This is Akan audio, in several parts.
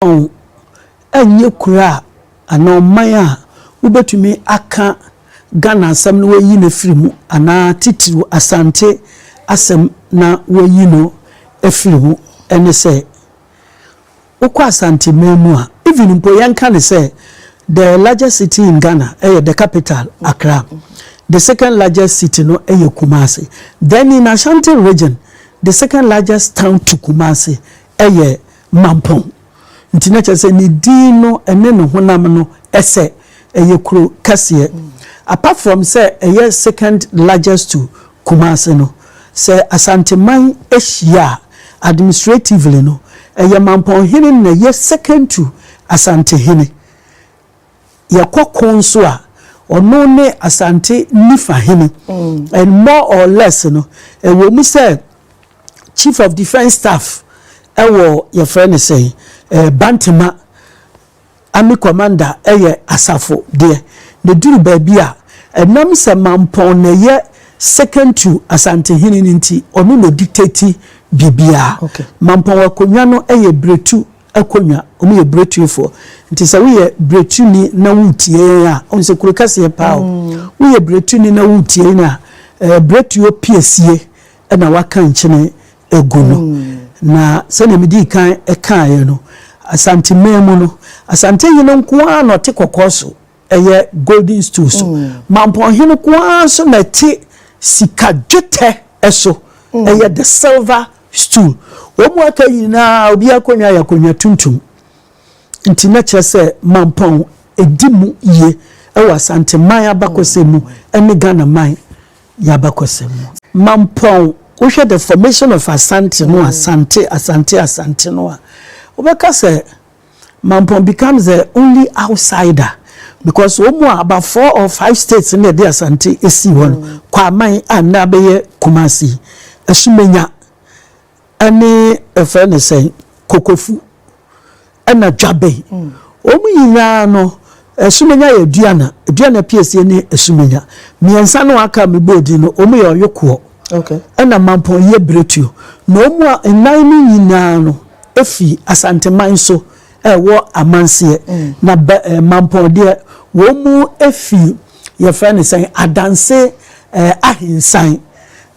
Ɛnyɛ kuro a anaa ɔman a wobɛtumi aka Ghana asɛm na wayi no afiri mu, anaa titiriw Asante asɛm na wayi no afiri mu. Ɛne sɛ wokɔ Asanteman mu a, even mpo yɛnka ne sɛ the largest city in Ghana ɛyɛ the capital, Accra. The second largest city no ɛyɛ Kumasi. Then in Ashanti Region, the second largest town to Kumasi ɛyɛ Mampɔn. Nti na kyerɛ sɛ ne din no ɛne ne honam no ɛsɛ ɛyɛ kuro kɛseɛ. Apart from sɛ ɛyɛ second largest to Kumasi no, sɛ Asanteman ahyia a, administratively no, ɛyɛ Mampɔnhene na ɛyɛ second to Asantehene. Yɛkɔ ko nso a, ɔno ne Asante nifa hene. And more or less no, ɛwɔ mu sɛ Chief of Defence Staff ɛwɔ, yɛfrɛ no sɛ Bantama, army commander ɛyɛ Asafo deɛ, na duru baabi a, ɛnam sɛ Mampɔn na ɛyɛ second to Asantehene no nti, ɔno na dictate biribiara. Mampɔn akonnwa no ɛyɛ Biretu akonnwa. Wɔn yɛ Biretufoɔ. Nti sɛ woyɛ Biretuni na wotie yɛn a, ɔn sɛ kuro kɛseɛ paa o. Woyɛ Biretuni na wotie yɛn a, Biretuo piesie ɛna waka nkyene egu no. Na sɛnea medi kan ɛkaeɛ no, Asanteman mu no, Asantehene nko ara na ɔte kɔkɔɔ so, ɛyɛ golden stool so. Mampɔnhene nko ara nso na ɛte sika dwetɛ ɛso, ɛyɛ the silver stool. Wɔn mu aka nyinaa, obi akonnwa yɛ akonnwa tuntum. Nti na kyerɛ sɛ Mampɔn edi mu yie ɛwɔ Asanteman abakɔsɛm mu ɛne Ghana man yɛ abakɔsɛm mu. Mampɔn, wohwɛ the formation of Asante no, Asante, Asante, Asante no a, wobɛka sɛ Mampɔn becomes the only outsider, because wɔn mu a about four or five states na yɛde Asante esi hɔ no, Kwaman a nna abɛyɛ Kumasi, Esumenya, ɛne ɛfɛ ne sɛn, Kokofu, ɛna Dwabɛn, wɔn nyinaa no, Esumenya yɛ Aduana, Aduana piesie ne Esumenya mmiɛnsa no aka mi bɔ odi no, wɔn yɛ Ɔyokoɔ. Ɛna Mampɔn yɛ Biretuo. Na wɔn a nnan no nyinaa no efi Asanteman so ɛwɔ amanseɛ. Na bɛ Mampɔn deɛ, wɔn mu efi, yɛfrɛ no sɛn, Adanse ahensan.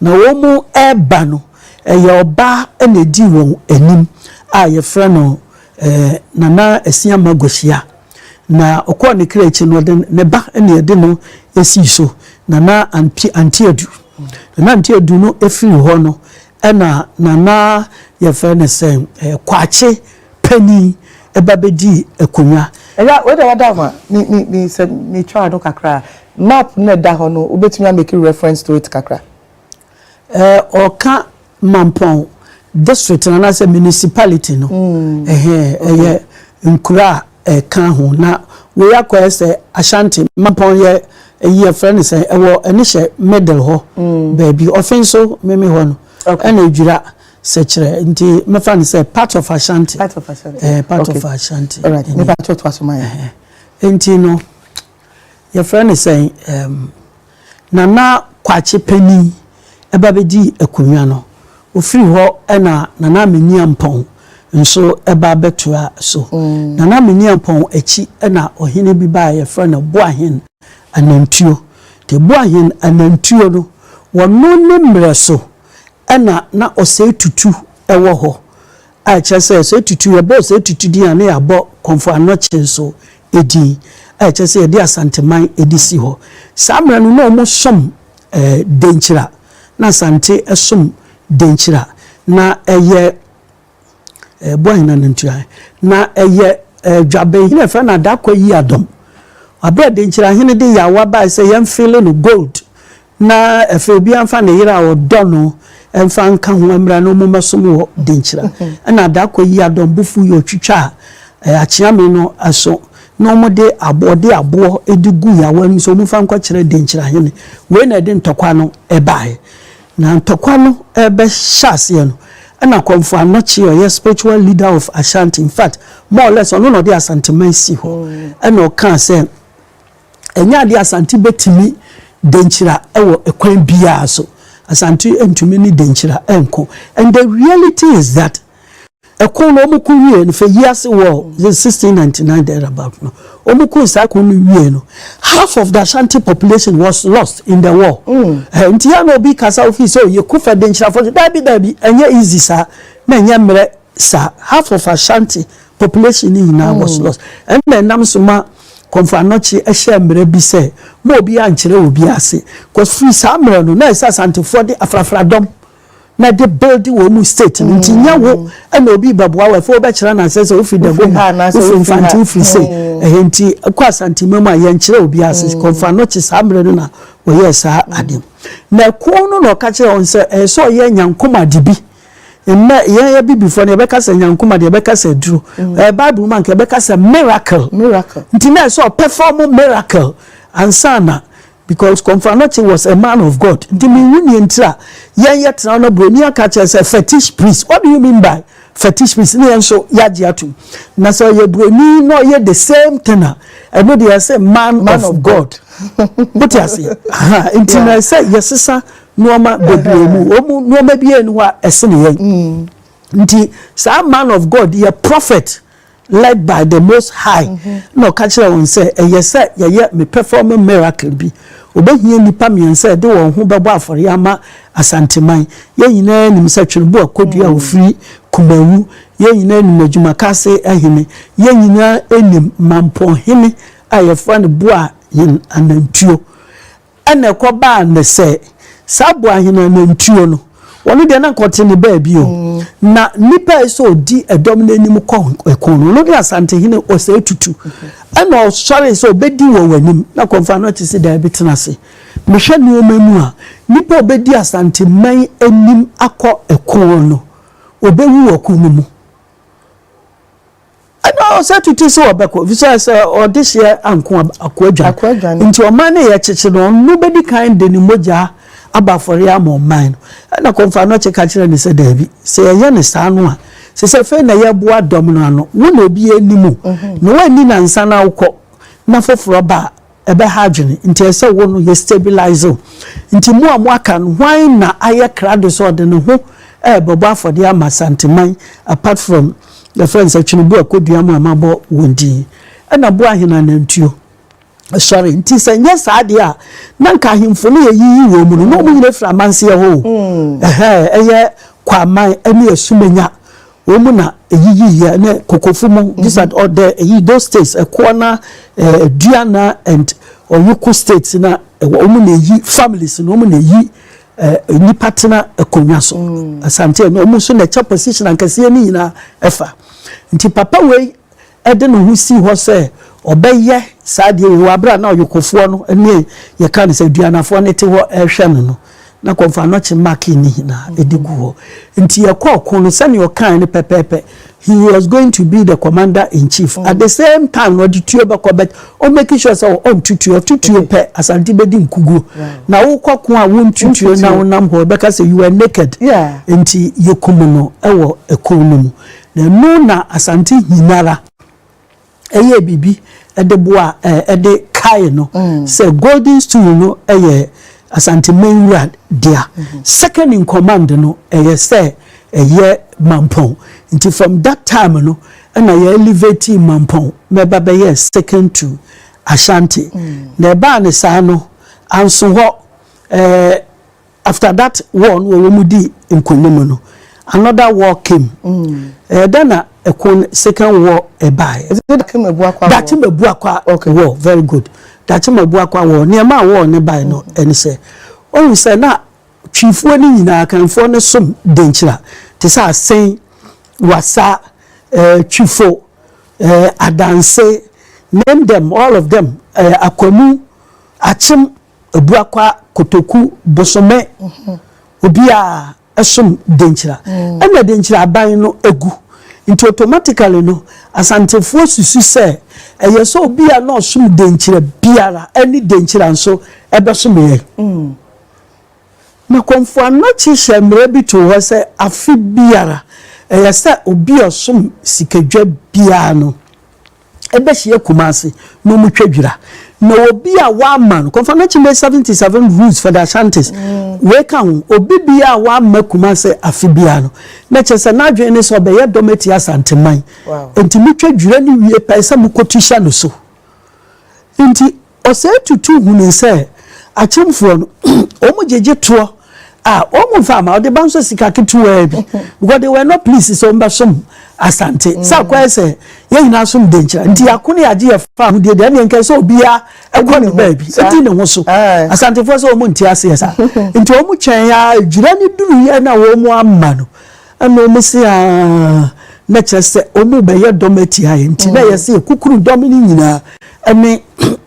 Na wɔn mu ɛreba no, ɛyɛ ɔbaa ɛna edi wɔn anim a yɛfrɛ no Nana Esiama Gohyia. Na ɔkɔɔ ne kra akyi no, ɔde ne ba ɛna yɛde no esi so, Nana Anti Antiadu. Nana Antiadu no efiri hɔ no, ɛna Nana, yɛfrɛ no sɛ Kwakye Panyin ɛba bɛdi akonnwa. Ɛyà, wei de wada ma mi sɛ mi twa ano kakra. Map na ɛda hɔ no, wobɛtumi amake reference to it kakra? Ɔka Mampɔn district na anaasɛ municipality no, ɛhɛn, ɛyɛ nkura a ɛka ho. Na wei akɔyɛ sɛ Ashanti Mampɔn yɛ ɛyi, yɛfrɛ no sɛ ɛwɔ ɛne hyɛ middle hɔ baabi, ɔfe nso meme hɔ no, ɛna Edwira Sɛkyerɛ. Nti mɛfa no sɛ part of Ashanti. Part of Ashanti. Part of Ashanti. Alright, nipa tó to aso ma yɛ. Nti no, yɛfrɛ no sɛ Nana Kwakye Panyin ɛba bɛdi akonnwa no, ofiri hɔ ɛna Nana Amenia Mpɔn nso ɛba bɛtoa so. Nana Amenia Mpɔn akyi ɛna ɔhene bi baa, yɛfrɛ no Boahen Anantuo. Te Boahen Anantuo no, wɔno ne mmerɛ so ɛna na Ɔsɛe Tutu ɛwɔ hɔ, a kyerɛ sɛ Ɔsɛe Tutu, yɛbɔ Ɔsɛe Tutu din a, ne yɛabɔ Kɔmfo Anɔkye nso edin, a kyerɛ sɛ yɛde Asanteman edi si hɔ. Saa mmerɛ no na wɔn som Denkyira, na Asante som Denkyira. Na ɛyɛ Boahen Anantua, na ɛyɛ Dwabɛnhene a yɛfrɛ no Adakɔ Yi Adɔm. Abere Denkyira hene de yawa baa sɛ yɛmfele no gold na afei obi amfa ne yere a ɔdɔ no ɛmfa nka ho mmra na ɔmo mmɛsom wɔ Denkyira, ɛna Adakɔ Yi Adɔm bufu yɛ otwitwa a akyeame no ɛso na ɔmo de aboɔ de aboɔ de gu yawa no so, ɔmo fa nkɔkyerɛ Denkyira hene. Wei na ɛde ntɔkwa no ɛbaeɛ. Na ntɔkwa no ɛbɛhyɛ aseɛ no, ɛna Kɔmfo Anɔkye a ɔyɛ spiritual leader of Ashanti, in fact more or less ɔno na ɔde Asanteman si hɔ, ɛna ɔkaa sɛ ɛnyɛ adeɛ Asante bɛtumi Denkyira ɛwɔ ɛkwan biara so. Asante ntumi ne Denkyira ɛnko. And the reality is that Ɛko no wɔn ko wie no, Feyiase War, 1699 there about no, wɔn ko saa ko no wie no, half of the Ashanti population was lost in the war. Nti ya na obi kasa ofi sɛ oyɛ ko fɛ Denkyirafoɔ, daabi daabi, ɛnyɛ easy saa na ɛnyɛ mmerɛ saa. Half of Ashanti population ni nyinaa was lost. Ɛnna ɛnam so ma Kɔmfo Anɔkye ɛhyɛ mmerɛ bi sɛ mo obi ankyerɛ obi ase, cause firi saa mmerɛ no na ɛsɛ Asantefoɔ de afrafradɔm na de build wɔn mu state no. Nti nyɛ wo ɛna obi bɛboa wɔ ɛfɛ wobɛkyerɛ na sɛ wofiri Dagomba, wofiri Mfante, wofiri se ɛhɛ. Nti kɔ Asantema mu a, yɛnkyerɛ obi ase. Kɔmfo Anɔkye saa mmerɛ no na wɔyɛɛ saa ade. Na ɛko no na ɔka kyerɛ wɔn sɛ ɛyɛ sɛ ɔyɛ nyankoma bi. Nnɛ yɛn yɛ bibifoɔ no, yɛbɛka sɛ nyankoma deɛ, yɛbɛka sɛ duro. Bible mu anka yɛbɛka sɛ miracle. Miracle. Nti na ɛsɛ ɔperform miracle ansa na, because Kɔmfo Anɔkye was a man of God. Nti mi wu nie ntira yɛn yɛ tena no, buroni aka kyerɛ sɛ fetish priest. What do you mean by fetish priest? Ne yɛn nso yɛagye atum na sɛ ɔyɛ buroni na ɔyɛ the same thing a, ɛno deɛ yɛsɛ man of God. Wote ase? Nti na ɛsɛ yɛsesa nneɛma bebree mu. Wɔn mu nneɛma bi yɛ ni hɔ a ɛsene yɛn. Nti saa man of God yɛ prophet led by the Most High na ɔka kyerɛ wɔn sɛ ɛyɛ sɛ yɛyɛ me perform miracle bi. Obɛhia nipa mmiɛnsa yɛde wɔn ho bɛbɔ afɔre ama Asanteman. Yɛn nyinaa nim sɛ Twenebo Akodua a ofiri Kumawu, yɛn nyinaa nim Adwumakase ahene, yɛn nyinaa nim Mampɔnhene a yɛfrɛ no Boahen Anantuo. Ɛna ɛkɔbaa ne sɛ saa Boahen Anantuo no, wɔn deɛ na nkɔte ne baabi o, na nipa yi sɛ ɔdi ɛdɔm n'anim kɔ ɛko no, ɔno de Asantehene Ɔsɛe Tutu. Ɛna ɔsɔre sɛ ɔbɛdi wɔ w'anim na Kɔmfa no te sɛ daabi, tena ase, mehwɛ nneɛma mu a, nipa a ɔbɛdi Asanteman anim akɔ ɛko no, ɔbɛwu wɔ ko no mu. Ɛna Ɔsɛ Tutu sɛ ɔbɛkɔ fisɛ sɛ ɔde hyɛ anko ako adwane. Nti ɔman no yɛ kyekye no, ɔno bɛdi kan de ne mogya aba afɔre ama ɔman no. Ɛna Kɔmfa no kye ka kyerɛ ne sɛ daabi, sɛ yɛyɛ ne saa no a, sɛ fɛn na yɛboa dɔm no ano, wo na obi anim na woani nansa na wokɔ na foforɔ ba a, ɛbɛha adwene. Nti ɛsɛ wo no yɛ stabilize o. Nti mu a mo aka no, hwan na ayɛ krado sɛ ɔde ne ho ɛɛbɛbɔ afɔde ama Santeman apart from yɛfrɛ no sɛ Twenebo Akodua mu a mabɔ wɔn din? Ɛna Boahen Anantuo sɔre. Nti sɛ nyɛ saa deɛ a, na nka ahemfo no yɛyiyi wɔ mu no na ɔmo nyina firi amanseɛ hɔ o. Ɛhɛ ɛyɛ Kwaman ɛne Asumenya, wɔn mu na eyiyi yɛ ne Kokofo mu. These are all the eyi, those states, ɛkoɔ na Aduana and Ɔyoko states na ɛwɔ. Wɔn na eyi families na wɔn na eyi nipa tena akonnwa so. Asante no, wɔn nso na ɛkyɛ position ankɛseɛ ne nyinaa ɛfa. Nti papa wei ɛde ne ho si hɔ sɛ ɔbɛyɛ saa deɛ wei wɔ abere a na ɔyokofoɔ no ne yɛka no sɛ Aduanafoɔ no te hɔ ɛrehwɛ no na Kɔmfo Anɔkye mark ne nyinaa ɛde gu hɔ. Nti yɛkɔ ɔko no, sɛnea ɔkan no pɛpɛɛpɛ, he was going to be the commander in chief. At the same time na ɔde tuo bɛkɔ, but ɔ make sure sɛ ɔntutuo. Ɔtutuo pɛ, Asante bɛdi nkuguo. Na wokɔ ko a wontutuo na wonam hɔ, bɛka sɛ you were naked. Nti yɛkum no ɛwɔ ɛko no mu. Na ɛno na Asante nyinara ɛyɛ biribi ɛde boa ɛde kae no sɛ golden stool no ɛyɛ Asante Manwura dea, second in command no ɛyɛ sɛ ɛyɛ Mampɔn. Nti from that time no, ɛna yɛ elevate Mampɔn mɛba bɛyɛ second to Ashanti. Na ɛbaa ne saa no anso hɔ. After that war no, wɔn mu di nkunim no, another war came. Ɛdɛ na ɛko second war ɛbaeɛ. Is it Dakyem Abuakwa? Dakyem Abuakwa war, very good. Dakyem Abuakwa war, nneɛma a war ne baeɛ no ɛne sɛ ohun sɛ na Twifoɔ no nyinaa, Kanfoɔ no som Denkyira te sɛ Asen, Wasa, Twifo, Adanse, name them, all of them, Akwamu, Akyem Abuakwa, Kotoku, Bosome, obiara ɛsom Denkyira. Ɛna Denkyira aban no egu. Nti automatically no, Asantefoɔ susu sɛ ɛyɛ sɛ obi a na ɔsom Denkyira biara ɛne Denkyira nso ɛbɛsom yɛn. Na Kɔmfo Anɔkye hyɛ mmerɛ bi to hɔ sɛ afe biara ɛyɛ sɛ obi a ɔsom sikadwa biara no ɛbɛhyia Kumase na ɔmo twa dwira. Na obi a wama no, Kɔmfo Anokye made 77 rules for the Ashantis. Wei ka ho: obi bia a wama Kumase afe bia no, na kyerɛ sɛ n'adwene ne sɛ ɔbɛyɛ dɔm ati Asanteman. Nti motwa dwira no wie pɛɛ sɛ mokɔtu hyɛ no so. Nti Ɔsɛe Tutu hunu sɛ akyemfoɔ no, wɔn gyegye toɔ a wɔn mfa ama ɔde ba nso sika ketewaa bi, because they were not pleased sɛ wɔn bɛsom Asante sɛ akɔyɛ sɛ yɛn nyinaa som Denkyira. Nti yɛako ne yɛagye yɛ fa ahodie deɛ, ɛne nkɛ sɛ obiara ɛkɔ ne baabi ɛdi ne ho so. Asantefoɔ sɛ wɔn nte aseɛ saa, nti wɔn kyɛn ya dwira ne duru yɛ na wɔn ama no, ɛna wɔn se aa, na kyerɛ sɛ wɔn bɛyɛ dɔm atia yɛ. Nti na yɛ sɛ yɛkukuru dɔm no nyinaa ɛne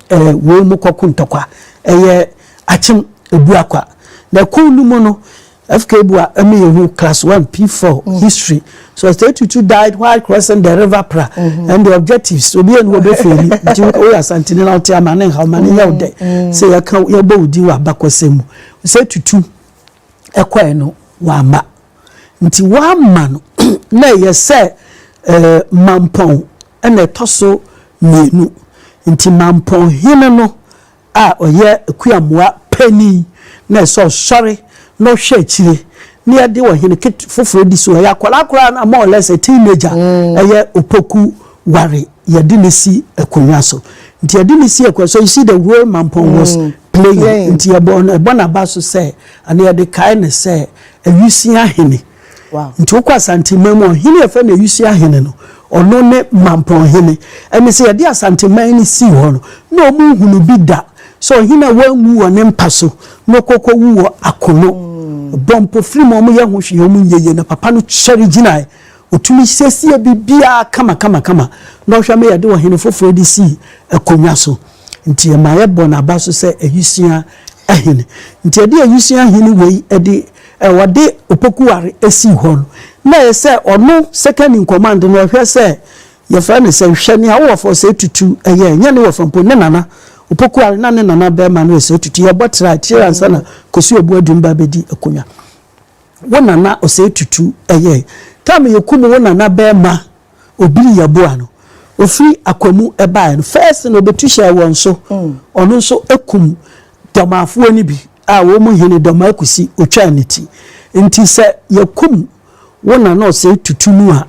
wɔn mu kɔko ntɔkwa, ɛyɛ Akyem Ebuakwa. Na ɛkɔn no mu no, FK Bua ɛmi yɛ hu class 1 P4 history. So Osei Tutu died while crossing the river Pra and the objectives, obi yɛ no wɔbɛ fɛli. Nti oyɛ Asantene na ɔte ama ne nha ɔma ne yɛ ɔdɛ sɛ yɛka yɛbɔ odi wɔ abakɔsɛm mu. Osei Tutu ɛkɔɛ no, wama nti wama no na ɛyɛ sɛ Mampɔn ɛna ɛtɔ so mmienu. Nti Mampɔn hene no a ɔyɛ Akuamoa panin na ɛsɛ ɔsɔre na ɔhwɛ akyire na yɛde ɔhene ket foforɔ di so. Ɛyɛ akwadaa koraa na more or less a teenager, ɛyɛ Opoku Ware, yɛde ne si akonnwa so. Nti yɛde ne si akonnwa so, you see the role Mampɔn was playing. Playing. Nti yɛbɔ no, ɛbɔ n'aba so sɛ ana yɛde kae ne sɛ Awusia hene. Nti wokɔ Asanteman mu, ɔhene yɛfɛ no Awusia hene no, ɔno ne Mampɔn hene. Ɛne sɛ yɛde Asanteman no sii hɔ no, na ɔmu hunu bi da sɛ ɔhene a wanwu wɔ ne mpa so na ɔkɔkɔ wu wɔ akono bɔmpo firi mu, ɔmo yɛ ho hwee, ɔmo nyɛ yie, na papa no kyɛre gyinae, otumi siesie biribiara kama kama kama na ɔhwɛ ma yɛde ɔhene foforɔ de sii akonnwa so. Nti yɛma yɛbɔ n'aba so sɛ Awusia ahene. Nti yɛde Awusia ahene wei ɛde wɔde Opokuware esi hɔ no, na yɛ sɛ ɔno second in command no, ɔhwɛ sɛ yɛfrɛ no sɛ hwɛ nea wowɔ fɔ sɛ Tutu ɛyɛ nyɛ ne wɔfɔ mpo ne nana Opokuware na ne nana bɛrima no yɛ sɛ Tutu yɛbɔ tra kyerɛ ansa na Kosi Obu Adum ba bɛdi akonnwa. Wo nana Ɔsɛ Tutu ɛyɛ tam yɛkum wo nana bɛrima Obiri Yɛboa no, ofiri Akwamu ɛbaeɛ no first na obetu hyɛ wɔn so. Ɔno nso ekum dɔmaafoɔ no bi a wɔn mu hene Dɔmaa Kusi otwa ne ti. Nti sɛ yɛkum wo nana Ɔsɛ Tutu no a,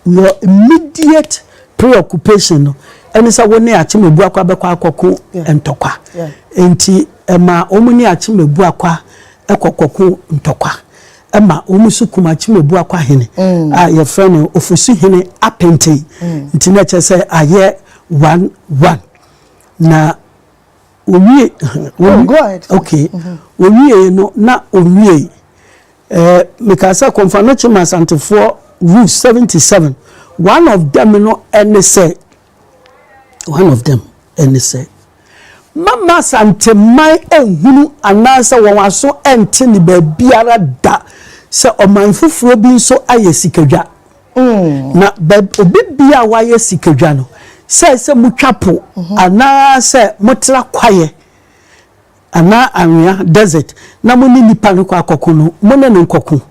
your immediate preoccupation no ɛne sɛ wo ne Akyem Ebuakwa bɛkɔ akɔko ntɔkwa. Nti ɛma wɔn ne Akyem Ebuakwa ɛkɔkɔko ntɔkwa, ɛma wɔn nso kum Akyem Ebuakwa hene a yɛfrɛ no Ofosu hene Apenten. Nti na kyerɛ sɛ ayɛ 1-1 na owie. Oh, go ahead. Okay, owie no na owie meka sɛ Kɔmfo Anokye ma Asantefoɔ rule 77, one of them no ɛne sɛ, one of them ɛne sɛ mama Asanteman ehunu anaasɛ wɔn aso ɛnte ne baabiara da sɛ ɔman foforɔ bi nso ayɛ sikadwa. Na obi bia a wayɛ sikadwa no, sɛ motwa po anaasɛ motra kwaeɛ anaa anwea desert na mo ne nipa no kɔ akɔko no, mo ne no nkɔko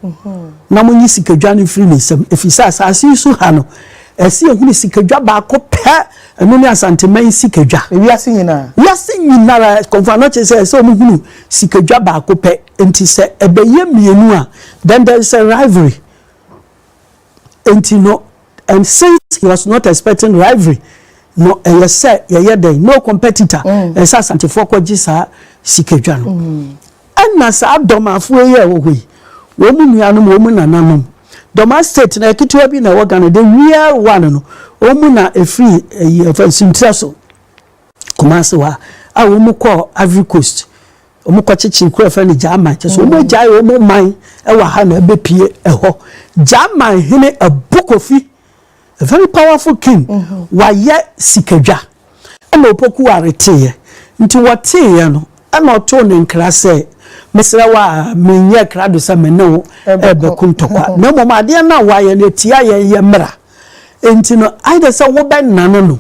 na mo nyi sikadwa no mfiri ne nsam, ɛfiri sɛ asase yi so ha no, ɛsi ehunu sikadwa baako pɛ, ɛno ne Asanteman sikadwa. Ewiase nyinaa. Wiase nyinara, Kɔmfo Anokye sɛ ɔmo hunu sikadwa baako pɛ. Nti sɛ ɛbɛyɛ mmienu a, then there is a rivalry. Nti no, and since he was not expecting rivalry no, ɛyɛ sɛ yɛyɛ dɛn, no competitor, ɛsɛ Asantefoɔ kɔgye saa sikadwa no. Ɛna saa dɔmafoɔ yi a ɛwɔ hɔ yi, wɔn mu nuanom, wɔn mu nananom, Dɔma state na ketewa bi na ɛwɔ Ghana, the real one no, wɔn mu na efiri ɛyi ɛfɛ Nsuntira so, Kumasi hɔ a wɔn mu kɔɔ Ivory Coast, wɔn kɔ kyekyere kuro ɛfɛ no German, kyɛ sɛ wɔn agyae wɔn man ɛwɔ ha na ɛbɛpie ɛhɔ. German hene Abu Kofi, a very powerful king, wayɛ sikadwa. Ɛna Opoku areteeɛ, nti wɔteeɛ no, ɛna ɔtoo ne nkra sɛ, mesrɛ wo a, menyɛ krado sɛ me ne wo ɛbɛko ntɔkwa, na mmom adeɛ no a wayɛ no etia yɛn yɛ mmara. Nti no, ayɛ sɛ wobɛnane no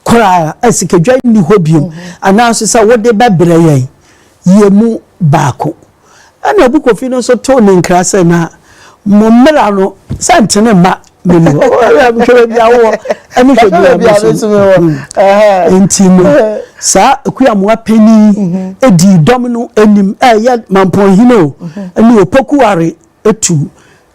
koraa a sikadwa nni hɔ biom, anaasɛ sɛ wode bɛbrɛ yɛn yɛ mu baako. Ɛna Abu Kofi no nso too ne nkra sɛ, na mo mmara no sɛ ntene mma. Meni hɔ. Hwɛ baabi a wowɔ ɛne hwɛ baabi a me nso mewɔ. Nti no, saa Akuamoa panin edi dɔm no anim, ɛyɛ Mampɔnhene o, ɛne Opokuware etu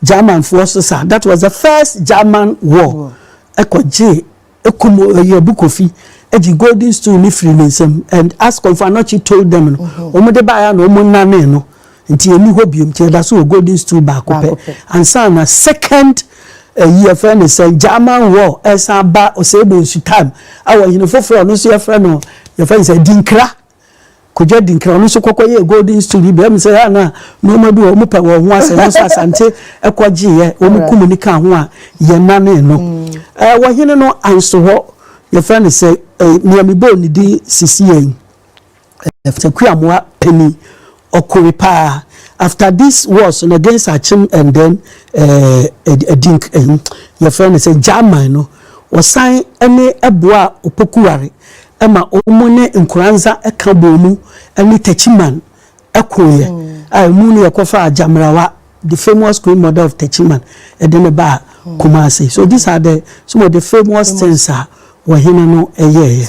Germanfoɔ so sa. That was the first German war. Ɛkɔgye ekum ɛyɛ Abu Kofi, ɛgye golden stool ne firi ne nsam. And as Komfo Anokye told them no, wɔn de baayɛ na wɔn nane no, nti eni hɔ biom. Nti ɛda so wɔ golden stool baako pɛ ansa na second ɛyi yɛfrɛ no sɛ German war ɛsan ba Osei Bonsu time a wɔhene foforɔ, ɔno nso yɛfrɛ no sɛ Dinkra, Kodwa Dinkra. Ɔno nso kɔkɔ yɛ golden stool yi bɛn sɛ ɛyɛ na nneɛma bi wɔ wɔn pɛ wɔn ho asɛ. Ɛno nso Asante ɛkɔ gyeeɛ, wɔn kum ne ka ho a yɛnane no. Wɔhene no anso hɔ, yɛfrɛ no sɛ nea mebɔɔ ne din sisi yɛn sɛ Kuamoa panin, ɔkore paa. After this wars no against Akyem and then Edink, yɛfrɛ no sɛ German no, wɔsan ne ɛboa Opokuware ɛma wɔn ne Nkoranza ɛka bɔ mu ɛne Techiman ɛkoeɛ a emu no yɛkɔfa Agyamrawa, the famous queen mother of Techiman, ɛde ne ba Kumasi. So these are the some of the famous things a wɔhene no ɛyɛɛyɛ.